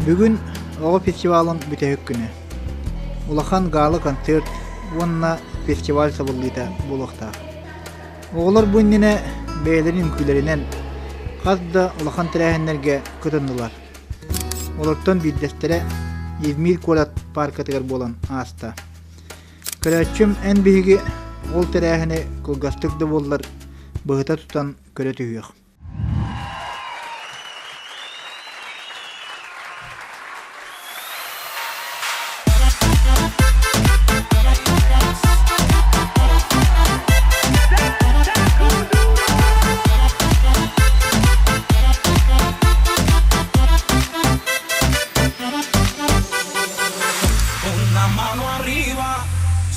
Бүгүн оҕо фестивалын бүтэһик күнэ. Улахан гала-концерт уонна фестиваль сабыллыыта буолуохтаах. Оҕолор бу иннинэ бэйэлэрин үҥкүүлэринэн хас да улахан тэрээһиннэргэ кытыннылар. Олортон биирдэстэрэ Измир куорат пааркатыгар буолан ааста. Көрөөччүм эн биһиги ол тэрээһини кылгастык да буоллар быһыта тутан көрө түһүөх. Una mano arriba,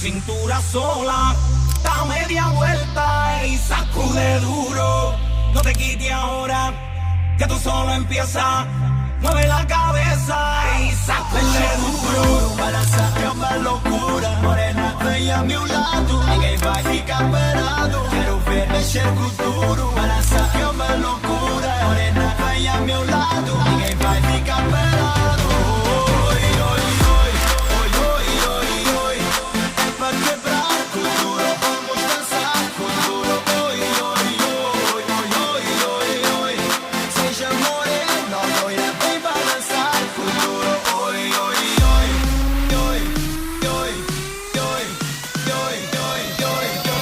cintura sola, da media vuelta y sacude duro. No te quites ahora, que tú solo empieza. Mueve la cabeza y sacude duro. Balança é uma loucura, morena vem a meu lado. Ninguém vai ficar parado. Quero ver mexer com duro. Balança é uma loucura, morena vem a meu lado. Ninguém vai ficar parado. Oi, oi, oi, oi, oi, oi, oi. É pra quebrar com duro, vamos dançar com duro. Oi, oi, oi, oi, oi, oi, oi. Seja morena ou loira, vem balançar com duro. Oi, oi, oi, oi, oi, oi, oi, oi, oi, oi, oi.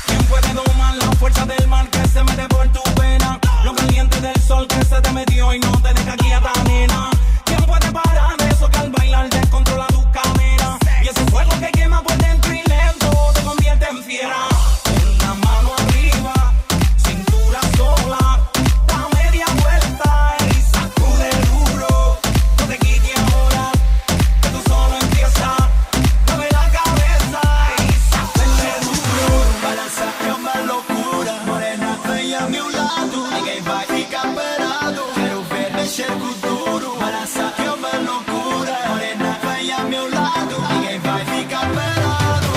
¿Quién puede domar la fuerza del mar que se mete por tu vena? Lo caliente del sol que se te metió y no te deja quieta, nena. ¿Quién puede parar eso que al bailar descontrola tu cadera? Y ese fuego que quema por dentro y lento te convierte en fiera. Una mano arriba, cintura sola, da media vuelta y sacude duro. No te quites ahora, que tú solo empieza. Mueve la cabeza y sacude duro. Balança é uma loucura, morena vem a meu lado. Ninguém vai ficar parado. Quero ver mexer com duro. Balança é uma loucura, morena vem a meu lado. Ninguém vai ficar parado.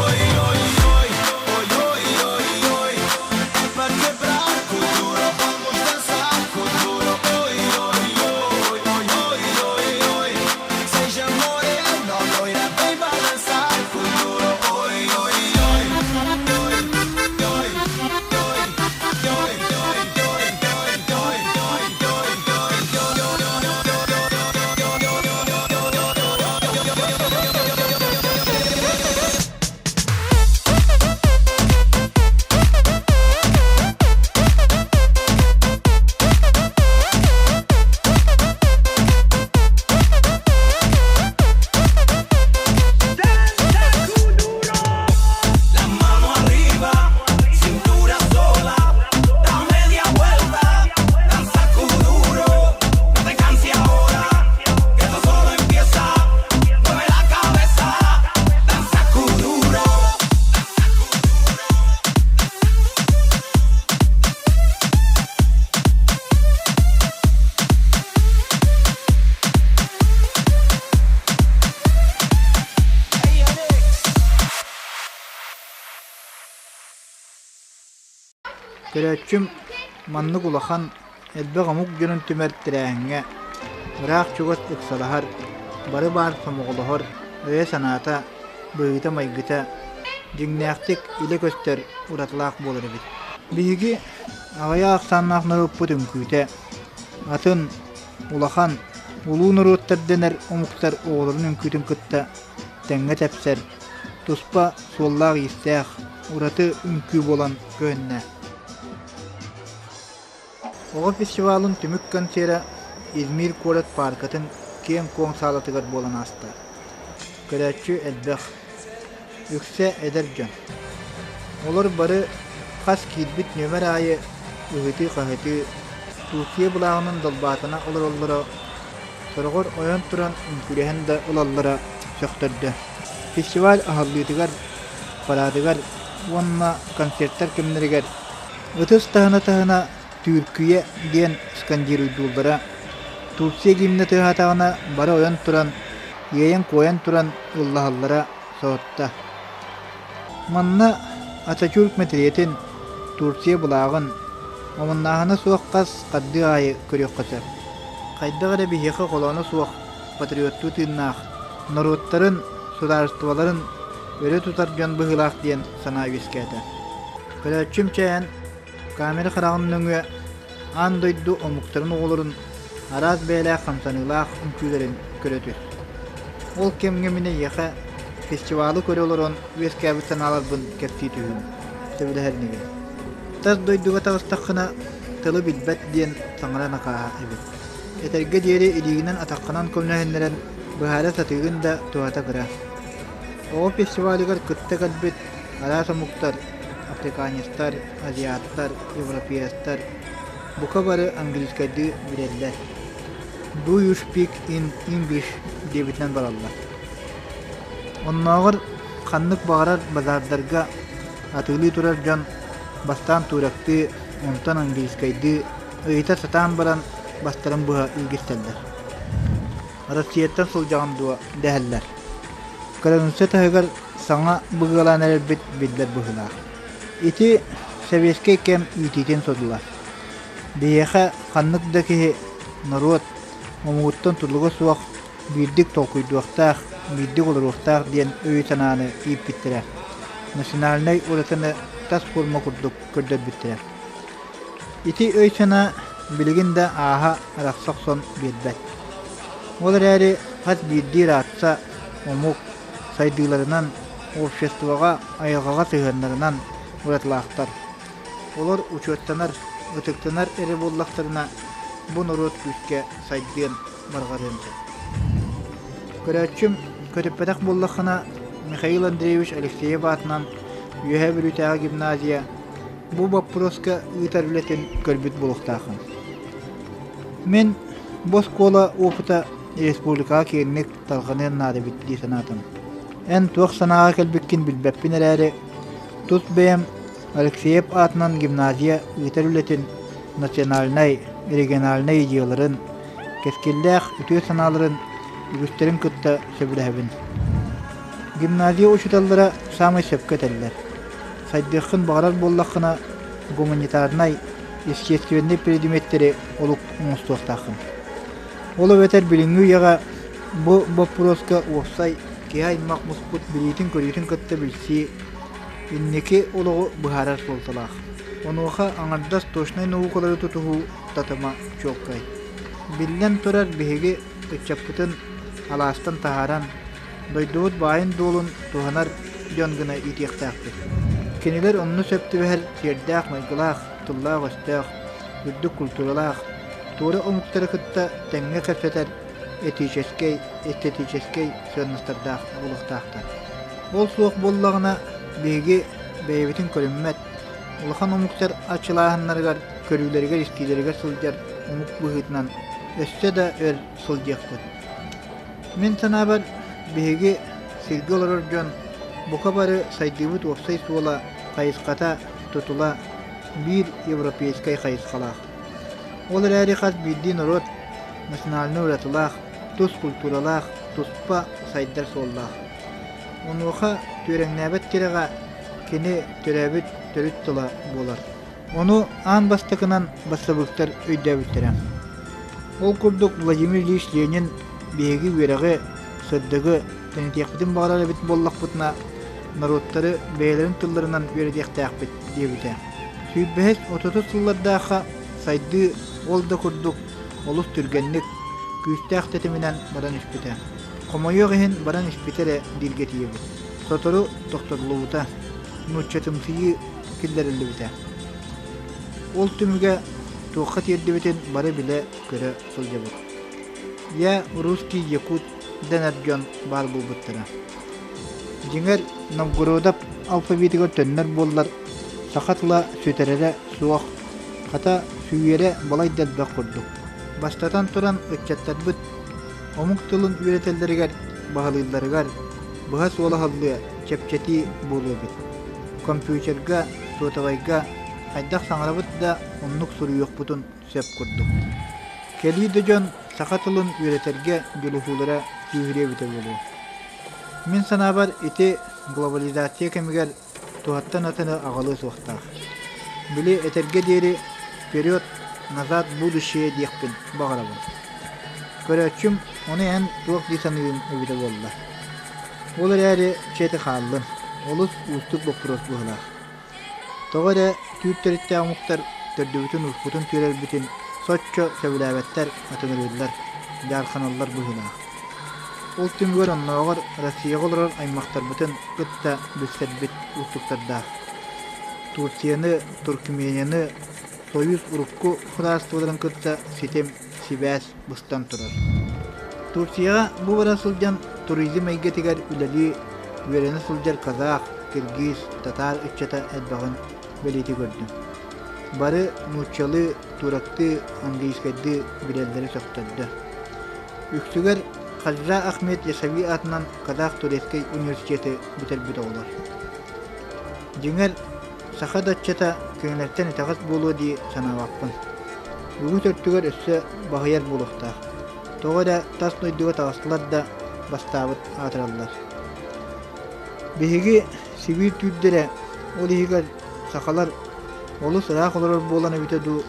Oi, oi, oi, oi, oi, oi, oi. É pra quebrar com duro, vamos dançar com duro. Oi, oi, oi, oi, oi, oi, oi. Seja morena ou loira, vem balançar com duro. Oi, oi, oi, oi, oi, oi, oi, oi, oi, oi, oi, oi, oi, oi, oi. La mano arriba, cintura sola, da media vuelta, danza duro, no te canses ahora, que esto solo empieza, mueve la cabeza, danza duro. Көрөөччүм маннык улахан, элбэх омук дьонун түмэр тэрээһиҥҥэ ыраах-чугас ыксалаһар, бары баар сомоҕолоһор өйө-санаата, быһыыта-майгыта дьиҥнээхтик илэ көстөр уратылаах буолар эбит. Биһиги аҕыйах ахсааннаах норуоппут үҥкүүтэ атын, улахан, улуу норуоттар дэнэр омуктар оҕолорун үҥкүүтүн кытта тэҥҥэ тэпсэр, туспа суоллаах-иистээх, ураты үҥкүү буолан көһүннэ. Оҕо фестивалын түмүк концера Измир куорат пааркатын киэҥ-куоҥ саалатыгар буолан ааста. Көрөөччү элбэх, үксэ эдэр дьон. Олор бары хас киирбит нүөмэр аайы ыһытыы-хаһытыы, Турция былааҕынан далбаатана олороллоро, сороҕор ойон туран үҥкүүлэһэн да ылаллара сөхтөрдө. Фестиваль аһыллыытыгар, параадыгар уонна концертар кэмнэригэр ытыс таһына-таһына «Түүркүйэ» диэн скандируйдууллара. Турция гимнэ тыаһаатаҕына бары ойон туран, иэйэн-куойан туран ыллаһаллара соһутта. Манна Ататюрк мэтириэтин, Турция былааҕын, омуннааһына суох хас хардыы аайы көрүөххэ сөп. Хайдах эрэ биһиэхэ холооно суох патриоттуу тыыннаах, норуоттарын, судаарыстыбаларын өрө тутар дьон быһыылаах диэн санаа үөскээтэ. Көрөөччүм чэйэн камера хараҕын нөҥүө аан дойду омуктарын оҕолорун араас бэйэлээх хамсаныылаах үҥкүүлэрин көрө түс. Ол кэмҥэ мин эйиэхэ фестивалы көрө олорон үөскээбит санааларбын кэпсии түһүүм, сөбүлэһэр инигин. Тас дойдуга таҕыстаххына тылы билбэт диэн саҥара накааһа эбит. Этэргэ диэри илиигинэн-атаххынан көмөлөһүннэрэн быһаара сатыыгын да туһата кыра. Оҕо фестивалыгар кытта кэлбит араас омуктар африканецтар, азиаттар, европеецтар бука бары английскайдыы билэллэр. Do you speak in English диэбитинэн бараллар. Оннооҕор ханнык баҕарар базаардарга атыылыы турар дьон бастаан туурактыы, онтон английскайдыы ыйыта сатаан баран бастарын быһа илгистэллэр. Россияттан сылдьаҕын дуо дэһэллэр. Кыраныысса таһыгар саҥа быгыалаан эрэрбит биллэр быһыылаах. Ити сэбиэскэй кэм иитиитин содула. Биһиэхэ ханнык да киһи, норуот омугуттан тутулуга суох биирдик толкуйдуохтаах, биирдик олоруохтаах диэн өйү-санааны ииппиттэрэ. Национальнай уратыны тас форма курдук көрдөрбүттэрэ. Ити өй-санаа билигин да ааһа арахса охсон биэрбэт. Ол эрээри хас биирдии рация, омук сайдыыларынан, обществоҕа, айылҕаҕа сыһыаннарынан уратылаахтар. Олор учуоттанар, ытыктанар эрэ буоллахтарына, бу норуот күүскэ сайдыан, барҕарыан сөп. Көрөөччүм, көтүппэтэх буоллаххына, Михаил Андреевич Алексеев аатынан Үөһээ Бүлүүтээҕи гимназия бу боппуруоска ыытар үлэтин көрбүт буолуохтааххын. Мин бу оскуола опыта республикаҕа киэҥник тарҕаныан наада эбит дии санаатым. Эн туох санааҕа кэлбиккин билбэппин эрээри, тус бэйэм Алексеев аатынан гимназия ыытар үлэтин национальнай, региональнай идеяларын, кэскиллээх үтүө санааларын үгүстэрин кытта сөбүлэһэбин. Гимназия учууталлара саамай сөпкө этэллэр. Сайдыаххын баҕарар буоллаххына, гуманитарнай, естественнэй предметтэри олук оҥостуохтааххын. Ол эбэтэр билиҥҥи үйэҕэ бу боппуруоска уопсай киһи аймах муспут билиитин-көрүүтүн кытта билсии инники олоҕу быһаарар суолталаах. Онуоха аҥардас точнай наукалары тутуһуу татыма чуолкай. Биллэн турар, биһиги ыччаппытын алаастан таһааран, дойдубут баайын-дуолун туһанар дьон гына иитиэхтээхпит. Кинилэр онно сөп түбэһэр сиэрдээх-майгылаах, тыллаах-өстөөх, үрдүк культуралаах, туора омуктары кытта тэҥҥэ кэпсэтэр этическэй, эстетическэй сыаннастардаах буолуохтаахтар. Ол суох буоллаҕына, биһиги бэйэбитин көрүммэт, улахан омуктар аччылааһыннарыгар, көрүүлэригэр-истиилэригэр сылдьар омук быһыытынан өссө да өр сылдьыахпыт. Мин санаабар, биһиги сиргэ олорор дьон бука бары сайдыыбыт уопсай суола, хайысхата, тутула биир европейскай хайысхалаах. Ол эрээри хас биирдии норуот национальнай уратылаах, тус культуралаах, туспа сайдар суоллаах. Онуоха түөрэҥнээбэт тирэҕэ кини төрөөбүт төрүт тыла буолар. Ону аан бастакынан бассабыыктар өйдөөбүттэрэ. Ол курдук Владимир Ильич Ленин биһиги үөрэҕи, сырдыгы тэнитиэхпитин баҕарар эбит буоллахпытына, норуоттары бэйэлэрин тылларынан үөрэтиэхтээхпит диэбитэ. Сүүрбэһис отутус сыллардаахха сайдыы ол да курдук олус түргэнник, күүстээх тэтиминэн баран испитэ. Хомойуох иһин баран испитэ эрэ дииргэ тиийэбит. Сотору тохтотуллубута, нууччатымсыйыы киллэриллибитэ. Ол түмүгэ туохха тиэрдибитин бары билэ-көрө сылдьабыт. Я русский якут дэнэр дьон баар буолбуттара. Дьиҥэр, Новгородов алфавитыгар төннөр буоллар, саха тыла сүтэрэрэ суох, хата сүүйэрэ балай да элбэх курдук. Бастатан туран, ыччаттарбыт омук тылын үөрэтэллэригэр, баһылыылларыгар быһа суола аһыллыа, чэпчэтии буолуо эбит. Компьютерга, суотабайга хайдах саҥарабыт да оннук суруйуохпутун сөп курдук. Кэлии да дьон саха тылын үөрэтэргэ дьулуһуулара күүһүрүө эбитэ буолуо. Мин санаабар, ити глобализация кэмигэр туһаттан атыны аҕалыа суохтаах. Били этэргэ диэри «Вперед, назад будущее» диэхпин баҕарабын. Көрөөччүм ону эн туох дии саныырыҥ эбитэ буолла. Ол эрээри чэ ити хааллын, олус уустук боппуруос быһыылаах. Тоҕо эрэ түүр төрүттээх омуктар төрдүбүтүн-ууспутун түөрэрбитин соччо сөбүлээбэттэр, атыҥырыыллар, дьаарханаллар быһыылаах. Ол түмүгэр оннооҕор Россияҕа олорор аймахтарбытын кытта билсэрбит уустуктардаах. Турцияны, Туркменияны Союз урукку судаарыстыбаларын кытта ситим, сибээс быстан турар. Турцияҕа бу бара сылдьан туризм эйгэтигэр үлэлии, үөрэнэ сылдьар казах, киргиз, татаар ыччата элбэҕин бэлиэтии көрдүм. Бары нууччалыы, турактыы, английскайдыы билэллэрэ сөхтөрдө. Үксүгэр Хаджа Ахмед Ясави аатынан Казах-Турецкай университеты бүтэрбит оҕолор. Дьиҥэр, саха да ыччата кинилэртэн итэҕэс буолуо дии санаабаппын. Үгүс өттүгэр өссө баһыйар буолуохтаах. Тоҕо эрэ тас дойдуга таҕыстылар да бастаабыт аатыраллар. Биһиги Сибиир түүрдэрэ, ол иһигэр сахалар олус ыраах олорор буолан эбитэ дуу,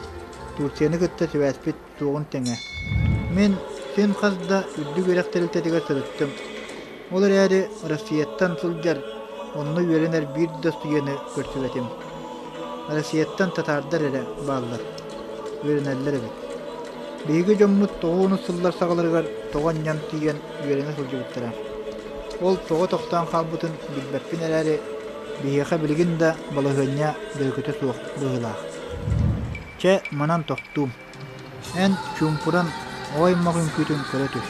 Турцияны кытта сибээспит суоҕун тэҥэ. Мин син хас да үрдүк үөрэх тэрилтэтигэр сырыттым. Ол эрээри Россияттан сылдьар, онно үөрэнэр биир да студены көрсүбэтим. Россияттан татаардар эрэ бааллар, үөрэнэллэр эбит. Биһиги дьоммут тоҕуону сыллар саҕаларыгар тоҕо анньан тиийэн үөрэнэ сылдьыбыттара. Ол тоҕо тохтоон хаалбытын билбэппин эрээри, биһиэхэ билигин да балаһыанньа бөрүкүтэ суох быһыылаах. Чэ, манан тохтуум. Эн чуумпуран оҕо аймах үҥкүүтүн көрө түс.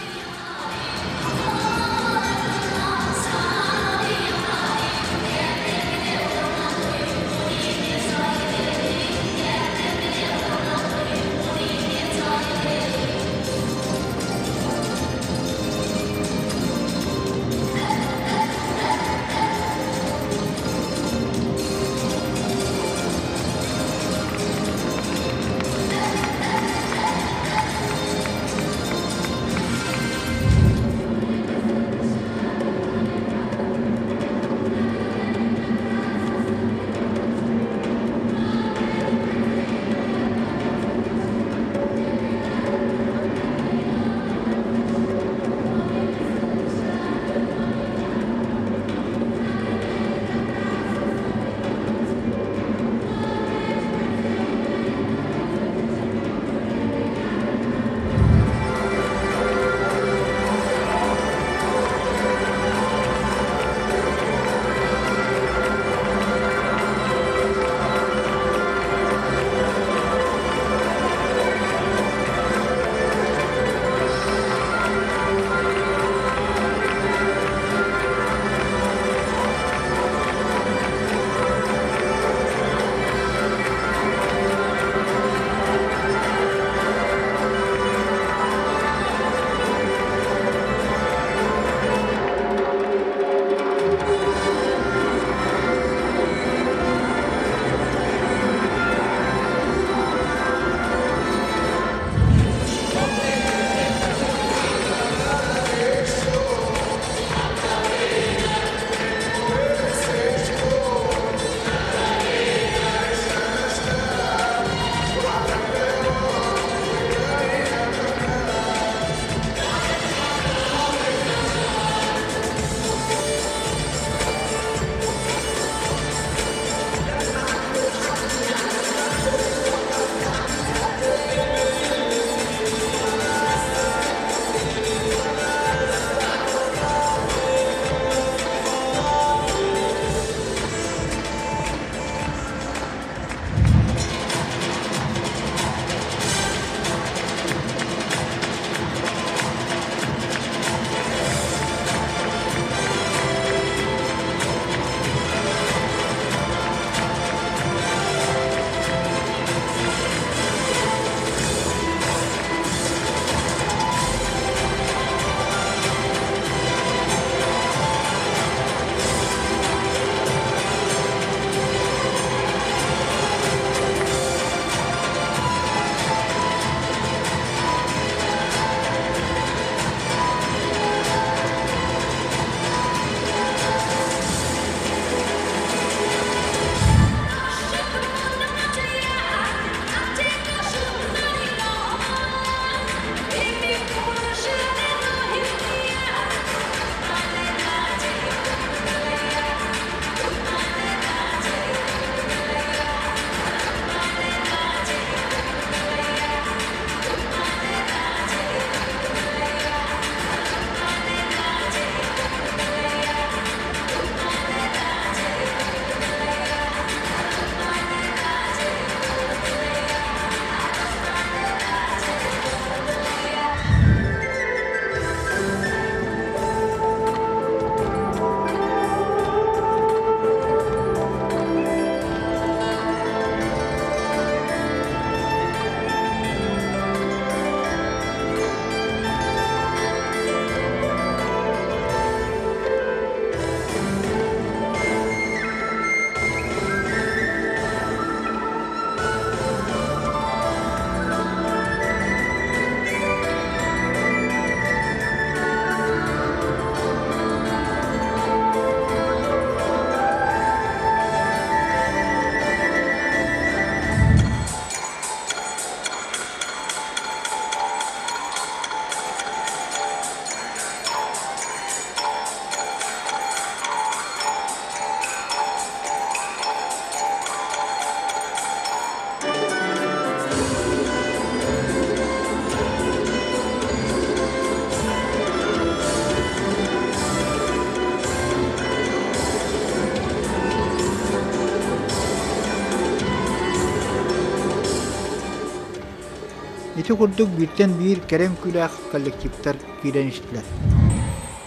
Ити курдук бииртэн биир кэрэ үҥкүүлээх коллективтар киирэн истилэр.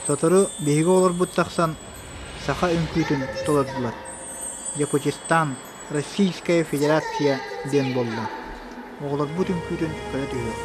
Сотору биһиги оҕолорбут тахсан саха үҥкүүтүн толордулар. Якутистан, Российская Федерация диэн буолла. Оҕолорбут үҥкүүтүн көрө түһүөх.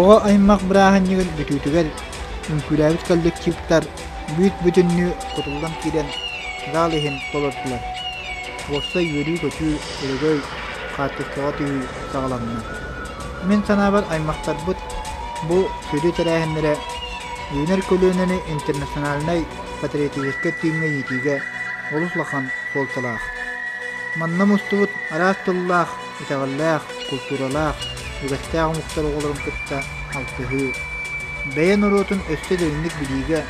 Оҕо аймах бырааһынньыгын бүтүүтүгэр үҥкүүлээбит коллективтар бүүт-бүтүннүү кутуллан киирэн зал иһин толордулар. Уопсай үөрүү-көтүү, өрөгөй, хаартыскаҕа түһүү саҕаланна. Мин санаабар аймахтарбыт бу сүдү тэрээһиннэрэ үүнэр көлүөнэни интернациональнай патриотическай тыыҥҥа иитиигэ олус улахан суолталаах. Манна мустубут араас тыллаах, итэҕэллээх, култууралаах, үгэстээх омуктар оҕолорун кытта алтыһыы, бэйэ норуотун өссө дириҥник билиигэ,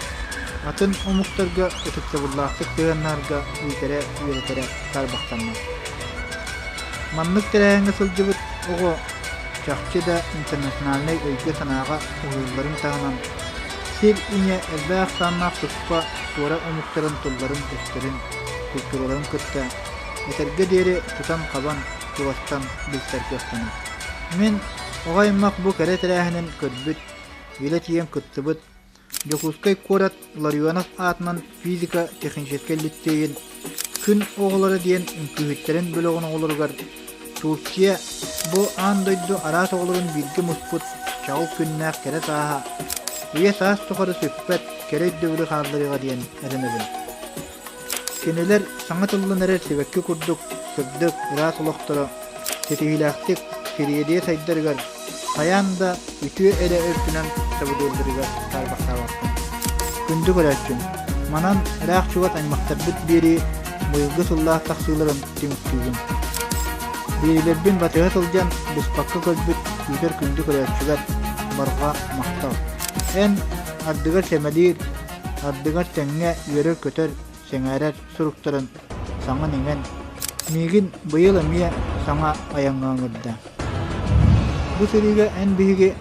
атын омуктарга ытыктабыллаахтык сыһыаннаһарга иитэрэ-үөрэтэрэ саарбахтаммат. Маннык тэрээһиҥҥэ сылдьыбыт оҕо чахчы да интернациональнай өйгө-санааҕа уһуйулларын таһынан, сир ийэ элбэх ахсааннаах туспа туора омуктарын тылларын-өстөрүн, култуураларын кытта этэргэ диэри тутан-хабан, чугастан билсэр кыахтанар. Мин оҕо аймах бу кэрэ тэрээһинин көрбүт, илэ тиийэн кыттыбыт Дьокуускай куорат Ларионов аатынан физико-техническэй лицейин «Күн оҕолоро» диэн үҥкүүһүттэрин бөлөҕүн оҕолоругар Турция бу аан дойду араас оҕолорун бииргэ муспут чаҕыл күннээх кэрэ сааһа үйэ-саас тухары сүппэт кэрэ өйдөбүлү хаалларыаҕа диэн эрэнэбин. Кинилэр саҥа тыллан эрэр сибэкки курдук сырдык, ыраас олохторо ситиһиилээхтик сириэдийэ сайдарыгар хайаан да үтүө эрэ өртүнэн сабыдыалларыгар саарбахтаабаппын. Күндү көрөөччүм, манан ыраах-чугас аймахтарбыт биэрии быйылгы сыллаах тахсыыларын түмүктүүбүн. Биэриилэрбин батыһа сылдьан быспакка көрбүт күүтэр күндү көрөөччүлэр барҕа махтал. Эн ардыгар сэмэлиир, ардыгар тэҥҥэ үөрэр-көтөр, сэҥээрэр суруктарын саҥан-иҥэн, миигин быйыл эмиэ саҥа айаҥҥа ыҥырда. Бу сырыыга эн биһиги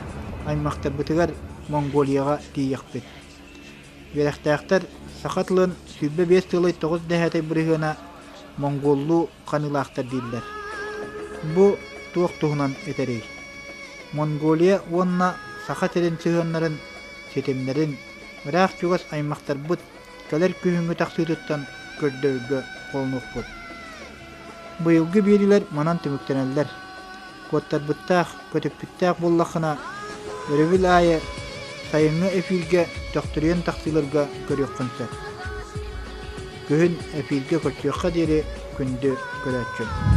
аймахтарбытыгар Монголияҕа тиийиэхпит. Үөрэхтээхтэр саха тылын 25 сылай 9 дэһээтэй бырыһыана монгуоллуу ханыылаахтар дииллэр. Бу туох туһунан этэрий? Монголия уонна Саха сирин сыһыаннарын, ситимнэрин ыраах-чугас аймахтарбыт кэлэр күһүҥҥү тахсыытыттан көрдөрөргө холонуохпут. Быйылгы биэриилэр манан түмүктэнэллэр. Куоттарбыттаах, көтүппүттээх буоллаххына, өрөбүл аайы сайыҥҥы эфиргэ төхтүрүйэн тахсыыларга көрүөххүн сөп. Күһүн эфиргэ көрсүөххэ диэри күндү көрөөччүм.